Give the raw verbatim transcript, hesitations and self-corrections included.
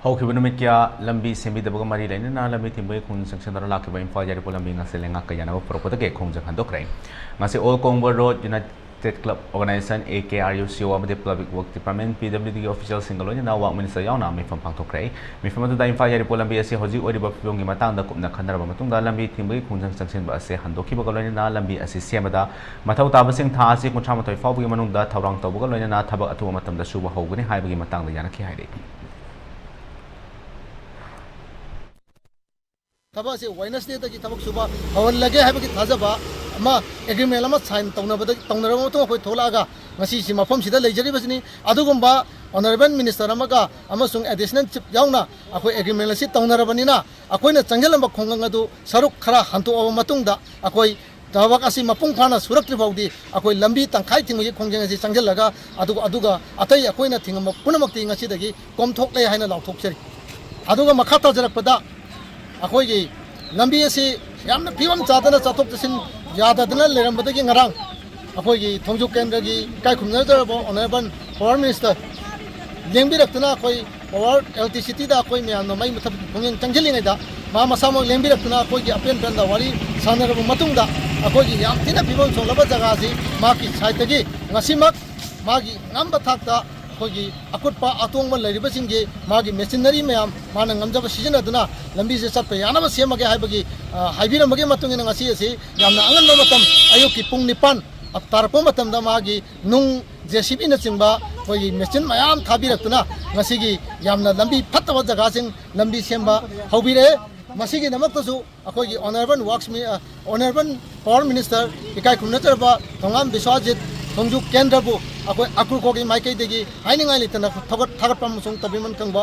ꯍꯧꯈꯤꯕ ꯅꯨꯃꯤꯠ ꯀꯌꯥ ꯂꯝꯕꯤ ꯁꯦꯝꯕꯤꯗꯕꯒ ꯃꯔꯤ ꯂꯩꯅꯅ ꯂꯝꯕꯤ ꯊꯤꯡꯕꯒꯤ ꯈꯣꯡꯖꯪ ꯆꯪꯁꯤꯟꯗꯨꯅ ꯂꯥꯛꯈꯤꯕ ꯏꯝꯐꯥꯜ ꯌꯥꯏꯔꯤꯄꯣꯛ ꯂꯝꯕꯤ ꯉꯁꯤ ꯂꯩꯉꯥꯛꯀ ꯌꯥꯅꯕ ꯄꯨꯔꯛꯄꯗꯒꯤ ꯈꯣꯡꯖꯪ ꯍꯟꯗꯣꯛꯈ꯭ꯔꯦ꯫ ꯉꯁꯤ All Kongbor Road United Club Organization, A K R U C O, ꯑꯃꯗꯤ Public Work Department, P W D ꯒꯤ officialꯁꯤꯡꯒ ꯂꯣꯏꯅꯅ Work Minister ꯌꯥꯎꯅ ꯃꯤꯐꯝ ꯄꯥꯡꯊꯣꯛꯈ꯭ꯔꯦ꯫ ꯃꯤꯐꯝ ꯑꯗꯨꯗ ꯏꯝꯐꯥꯜ ꯌꯥꯏꯔꯤꯄꯣꯛ ꯂꯝꯕꯤ ꯑꯁꯤ ꯍꯧꯖꯤꯛ ꯑꯣꯏꯔꯤꯕ ꯐꯤꯕꯝꯒꯤ ꯃꯇꯥꯡꯗ ꯀꯨꯞꯅ ꯈꯟꯅꯔꯕ ꯃꯇꯨꯡꯗ ꯂꯝꯕꯤ ꯊꯤꯡꯕꯒꯤ ꯈꯣꯡꯖꯪ ꯆꯪꯁꯤꯟꯕ ꯑꯁꯤ ꯍꯟꯗꯣꯛꯈꯤꯕꯒ ꯂꯣꯏꯅꯅ ꯂꯝꯕꯤ ꯑꯁꯤ ꯁꯦꯝꯕꯗ ꯃꯊꯧ ꯇꯥꯕꯁꯤꯡ ꯊꯥ ꯑꯁꯤ ꯀꯨꯟꯊ꯭ꯔꯥ ꯃꯥꯊꯣꯏ ꯐꯥꯎꯕꯒꯤ ꯃꯅꯨꯡꯗ ꯊꯧꯔꯥꯡ ꯇꯧꯕꯒ ꯂꯣꯏꯅꯅ ꯊꯕꯛ ꯑꯊꯨꯕ ꯃꯇꯝꯗ ꯁꯨꯕ ꯍꯧꯒꯅꯤ ꯍꯥꯏꯕꯒꯤ ꯃꯇꯥꯡꯗ ꯌꯥꯅꯈꯤ ꯍꯥꯏꯔꯤ꯫ ꯊꯕꯛ ꯑꯁꯤ Wednesdayꯗꯒꯤ ꯊꯕꯛ ꯁꯨꯕ ꯍꯧꯍꯜꯂꯒꯦ ꯍꯥꯏꯕꯒꯤ ꯊꯥꯖꯕ ꯑꯃ, agreement ꯑꯃ sign ꯇꯧꯅꯕꯗ, ꯇꯧꯅꯔꯕ ꯃꯇꯨꯡ ꯑꯩꯈꯣꯏ ꯊꯣꯛꯂꯛꯑꯒ ꯉꯁꯤꯁꯤ ꯃꯐꯝꯁꯤꯗ ꯂꯩꯖꯔꯤꯕꯁꯤꯅꯤ꯫ ꯑꯗꯨꯒꯨꯝꯕ Honourable Minister ꯑꯃꯒ ꯑꯃꯁꯨꯡ Additional Chief ꯌꯥꯎꯅ ꯑꯩꯈꯣꯏ agreement ꯑꯁꯤ ꯇꯧꯅꯔꯕꯅꯤꯅ, ꯑꯩꯈꯣꯏꯅ ꯆꯪꯁꯤꯜꯂꯝꯕ ꯈꯣꯡꯒꯪ ꯑꯗꯨ ꯁꯔꯨꯛ ꯈꯔ ꯍꯟꯇꯣꯛꯑꯕ ꯃꯇꯨꯡꯗ, ꯑꯩꯈꯣꯏ ꯊꯕꯛ ꯑꯁꯤ ꯃꯄꯨꯡ ꯐꯥꯅ ꯁꯨꯔꯛꯇ꯭ꯔꯤ ꯐꯥꯎꯗꯤ ꯑꯩꯈꯣꯏ ꯂꯝꯕꯤ ꯇꯪꯈꯥꯏ ꯊꯤꯡꯕꯒꯤ ꯈꯣꯡꯖꯪ ꯑꯁꯤ ꯆꯪꯁꯤꯜꯂꯒ, ꯑꯗꯨꯒ, ꯑꯗꯨꯒ ꯑꯇꯩ ꯑꯩꯈꯣꯏꯅ ꯊꯤꯡꯉꯝꯕ ꯄꯨꯝꯅꯃꯛꯇꯤ ꯉꯁꯤꯗꯒꯤ ꯀꯣꯝꯊꯣꯛꯂꯦ ꯍꯥꯏꯅ ꯂꯥꯎꯊꯣꯛꯆꯔꯤ꯫ ꯑꯗꯨꯒ ꯃꯈꯥ ꯇꯥꯖꯔꯛꯄꯗ, ꯑꯩꯈꯣꯏꯒꯤ ꯂꯝꯕꯤ ꯑꯁꯤ ꯌꯥꯝꯅ ꯐꯤꯕꯝ ꯆꯥꯗꯅ ꯆꯠꯊꯣꯛ ꯆꯠꯁꯤꯟ ꯌꯥꯗꯗꯅ ꯂꯩꯔꯝꯕꯗꯒꯤ, ꯉꯔꯥꯡ ꯑꯩꯈꯣꯏꯒꯤ ꯊꯣꯡꯖꯨ ꯀꯦꯟꯗ꯭ꯔꯒꯤ ꯏꯀꯥꯏ ꯈꯨꯝꯅꯖꯔꯕ Honourable Power Minister ꯂꯦꯡꯕꯤꯔꯛꯇꯨꯅ, ꯑꯩꯈꯣꯏ power electricityꯗ ꯑꯩꯈꯣꯏ ꯃꯌꯥꯝꯅ ꯃꯩ ꯃꯨꯊꯠꯄꯒꯤ ꯈꯣꯡꯖꯪ ꯆꯪꯁꯤꯜꯂꯤꯉꯩꯗ, ꯃꯥ ꯃꯁꯥꯃꯛ ꯂꯦꯡꯕꯤꯔꯛꯇꯨꯅ ꯑꯩꯈꯣꯏꯒꯤ ꯑꯄꯦꯟ ꯄꯦꯟꯗ ꯋꯥꯔꯤ ꯁꯥꯟꯅꯔꯕ ꯃꯇꯨꯡꯗ, ꯑꯩꯈꯣꯏꯒꯤ ꯌꯥꯝ ꯊꯤꯅ ꯐꯤꯕꯝ ꯁꯣꯛꯂꯕ ꯖꯒꯥ ꯑꯁꯤ ꯃꯍꯥꯛꯀꯤ sideꯇꯒꯤ ꯉꯁꯤꯃꯛ ꯃꯥꯒꯤ ꯉꯝꯕ ꯊꯥꯛꯇ ꯑꯩꯈꯣꯏꯒꯤ ꯑꯀꯨꯠꯄ ꯑꯇꯣꯡꯕ ꯂꯩꯔꯤꯕꯁꯤꯡꯒꯤ ꯃꯥꯒꯤ machinery ꯃꯌꯥꯝ ꯃꯥꯅ ꯉꯝꯖꯕ ꯁꯤꯖꯤꯟꯅꯗꯨꯅ ꯂꯝꯕꯤꯁꯦ ꯆꯠꯄ ꯌꯥꯅꯕ ꯁꯦꯝꯃꯒꯦ ꯍꯥꯏꯕꯒꯤ, ꯑ, ꯍꯥꯏꯕꯤꯔꯝꯕꯒꯤ ꯃꯇꯨꯡ ꯏꯟꯅ ꯉꯁꯤ ꯑꯁꯤ ꯌꯥꯝꯅ ꯑꯉꯟꯕ ꯃꯇꯝ, ꯑꯌꯨꯛꯀꯤ ꯄꯨꯡ ꯅꯤꯄꯥꯟ ꯇꯥꯔꯛꯄ ꯃꯇꯝꯗ ꯃꯥꯒꯤ ꯅꯨꯡ, JCBꯅꯆꯤꯡꯕ ꯑꯩꯈꯣꯏꯒꯤ machine ꯃꯌꯥꯝ ꯊꯥꯕꯤꯔꯛꯇꯨꯅ ꯉꯁꯤꯒꯤ ꯌꯥꯝꯅ ꯂꯝꯕꯤ ꯐꯠꯇꯕ ꯖꯒꯥꯁꯤꯡ ꯂꯝꯕꯤ ꯁꯦꯝꯕ ꯍꯧꯕꯤꯔꯛꯑꯦ꯫ ꯃꯁꯤꯒꯤꯗꯃꯛꯇꯁꯨ ꯑꯩꯈꯣꯏꯒꯤ Honourable Works Mi-, ꯑ, Honourable Power Minister ꯏꯀꯥꯏ ꯈꯨꯝꯅꯖꯔꯕ ꯊꯣꯉꯥꯝ ꯕꯤꯁ꯭ꯋꯥꯖꯤꯠ ꯊꯣꯡꯖꯨ ꯀꯦꯟꯗ꯭ꯔꯕꯨ ꯑꯩꯈꯣꯏ ꯑꯀ꯭ꯔꯨꯀꯣꯒꯤ ꯃꯥꯏꯀꯩꯗꯒꯤ ꯍꯥꯏꯅꯤꯡꯉꯥꯏ ꯂꯩꯇꯅ ꯊꯥꯒꯠ-, ꯊꯥꯒꯠꯄ ꯑꯃꯁꯨꯡ ꯇꯧꯕꯤꯃꯟ ꯈꯪꯕ